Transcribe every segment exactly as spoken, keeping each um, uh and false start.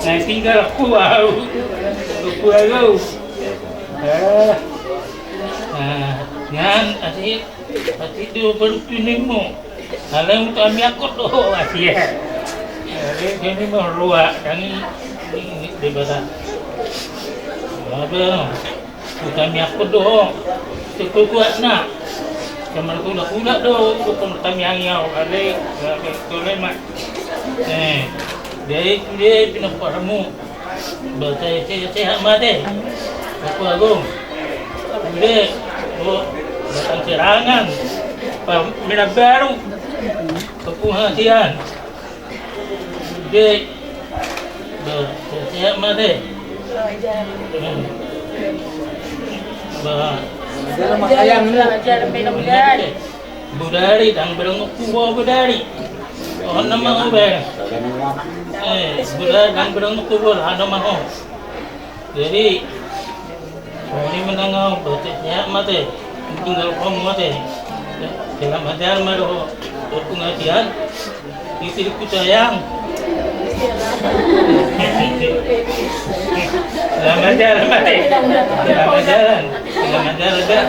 Na tinggal ku au. Ku au. Ah. Ah, nian ati, ati do baru tunemu. Alai untuk ami akot do ati ya. Jadi ini mau ruak kami ini debat. Apa? Hutamiangkon do ho, sekuat-kuatna. Sama hulahula do, hutamiangi au, ale, tole ma. Eh, dia itu dia pinompar hamu. Ba sehat ma ate. Aku agung. Dia, oh, datang serangan. Pak Minang Baru. Kepunghasian. Di, ba, sehat ma ate. Hmm. Ba. Budari, ndang berengku ho budari. Oh, nama ho budari. Eh, budari, ndang berengku ho, nama ho. Jadi, oh, ini menang au, ba sehat ma ate. Tinggal ho ma ate. Selamat jalan ma dohot. Pengajian. Istriku sayang. Selamat jalan ma ate. Selamat jalan. Selamat jalan, Kak.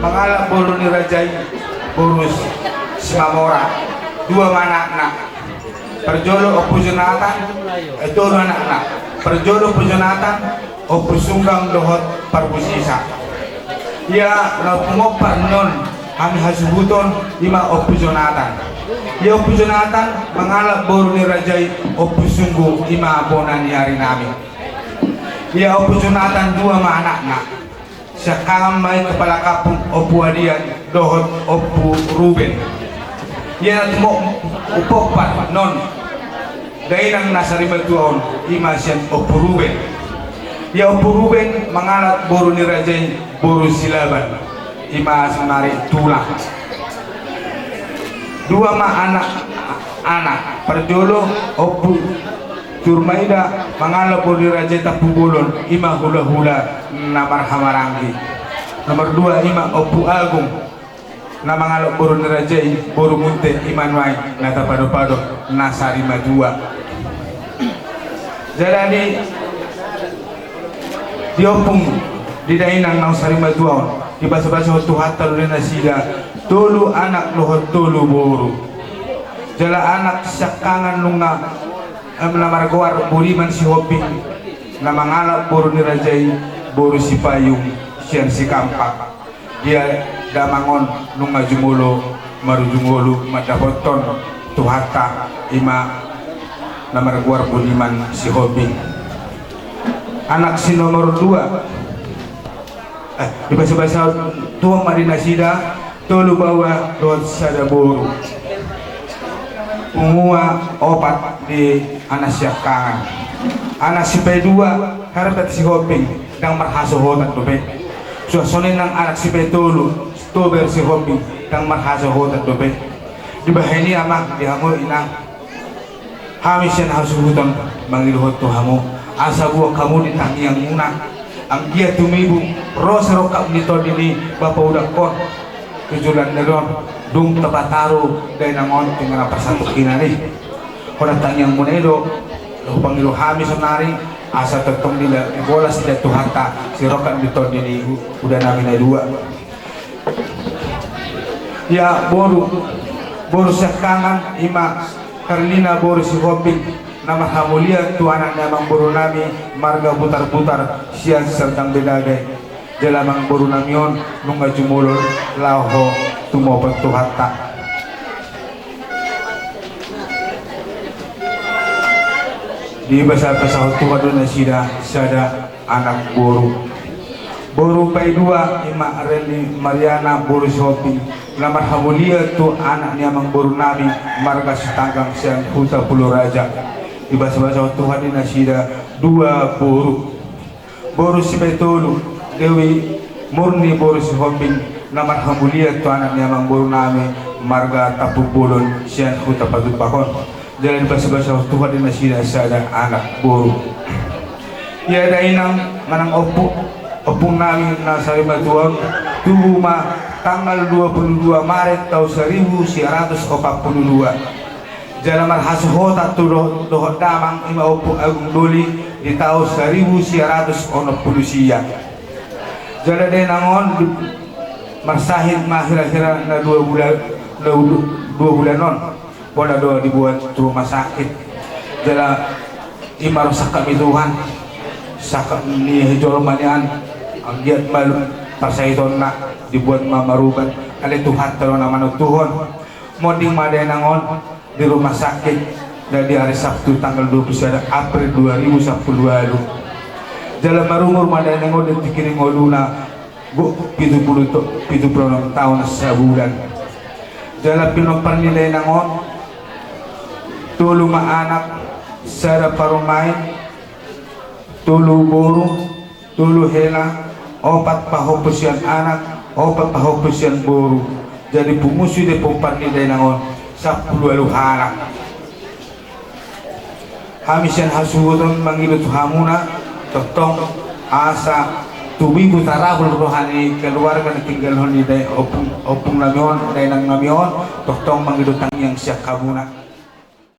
Mangalap boru ni raja i boru Simamora, dua ma anakna. Parjolo Ompu Jonatan, eh, tolu anakna. Parjolo Ompu Jonatan, Ompu Sunggang dohot Parbusisa. Ia na tumompar non hami hasuhuton i ma Ompu Jonatan. Ia Ompu Jonatan mangalap boru ni raja i Ompu Sunggu, i ma bona ni ari nami. Ia Ompu Jonatan dua ma anakna. Siangkangan ma i kepala kampung Ompu Adian dohot Ompu Ruben. Ia na tumompar non dainang na sarimatua on i ma sian Ompu Ruben. Ia Ompu Ruben mangalap boru ni raja i boru Silaban, i ma saonari tulang. Dua ma anak, anak parjolo Ompu Jurmaida mangalap boru ni raja i Tampubolon, i ma hulahula na marhahamaranggi. Nomor dua i ma Ompu Agung na mangalap boru ni raja i boru Munte, i ma nuaeng na tapadopado na sarimatua. Jala di, di ompung, di dainang na sarimatua on, dibasabasahon Tuhanta do di nasida tolu anak dohot tolu boru. Jala anak siangkangan nunga, em, na margoar Budiman Sihombing na mangalap boru ni raja i boru Sipayung sian Sikampak. Dia damang on nunga jumolo marujung ngolu mandapothon Tuhanta, i ma na margoar Budiman Sihombing. Anak si nomor dua, eh, dibasabasahon tulang ma di nasida tolu baoa dohot sada boru. Pungu ma opat di anak siangkangan. Anak sipaidua Herbert Sihombing, ndang marhasohotan dope. Suang songon i nang anak sipaitolu Tober Sihombing, ndang marhasohotan dope. Dibahen i amang, di hamu inang, hami sian hasuhuton mangidohon tu hamu, asa buan hamu di tangiangmuna. Anggiat tumibu ro sirongkap ni tondi ni bapa udangkon tu joloan ni ari on, dung tapataru dainang on tu inganan parsatongkinan i. Hona tangiangmuna i do na hupangido hami saonari, asa tongtong dibolas sian Tuhanta sirongkap ni tondi ni uda nami na dua. Ia boru, boru siangkangan i ma Karlina boru Sihombing, na marhamulian tu anak ni amangboru nami marga Butarbutar sian Serdang Bedagai. Jala amangboru nami on nunga jumolo laho tumopot Tuhanta. Dibasabasahon Tuhan do nasida sada anak boru. Boru paidua i ma Reni Mariana boru Sihombing, na marhamulian tu anak ni amangboru nami marga Sitanggang sian Huta Pulo Raja. Dibasabasahon Tuhan di nasida dua boru. Boru sipaitolu Dewi Murni boru Sihombing, na marhamulian tu anak ni amangboru nami marga Tampubolon sian Huta Patumbak on. Jala dibasabasahon Tuhan di nasida sada anak boru. Ia dainang manang ompung, ompung nami na sarimatua on, tubu ma tanggal dua puluh dua Maret taon saribu sia ratus opat puluh dua. Jala marhasohotan tu do-, dohot damang i ma Ompu Agung Doli di taon saribu sia ratus onom puluh sia. Jala dainang on di-, marsahit ma hira-hira na dua bulan, na du-, dua bulan on. Pola do dibuat tu rumah sakit. Jala i ma ro sangkap ni Tuhan, sangkap ni jolma nian, anggiat malum parsahitonna, dibuat ma marubat. Alai Tuhanta do na manontuhon. Monding ma dainang on di rumah sakit na di ari Sabtu tanggal dua puluh sada April dua ribu sampulu ualu. Jala marumur ma dainang on di tingki ni ngoluna, go-, pitu puluh to-, pitu puluh onom taon sabulan. Jala pinompar ni dainang on tolu ma anak, sada parumaen, tolu boru, tolu hela, opat pahompu sian anak, opat pahompu sian boru. Jadi pungu sude pinompar ni dainang on sampulu ualu halak. Hami sian hasuhuton mangido tu hamuna, tongtong asa tumibu tarahul roha ni keluarga na tinggalhon ni dai-, ompung, ompung nami on, dainang nami on, tongtong mangido tangiang sian hamuna.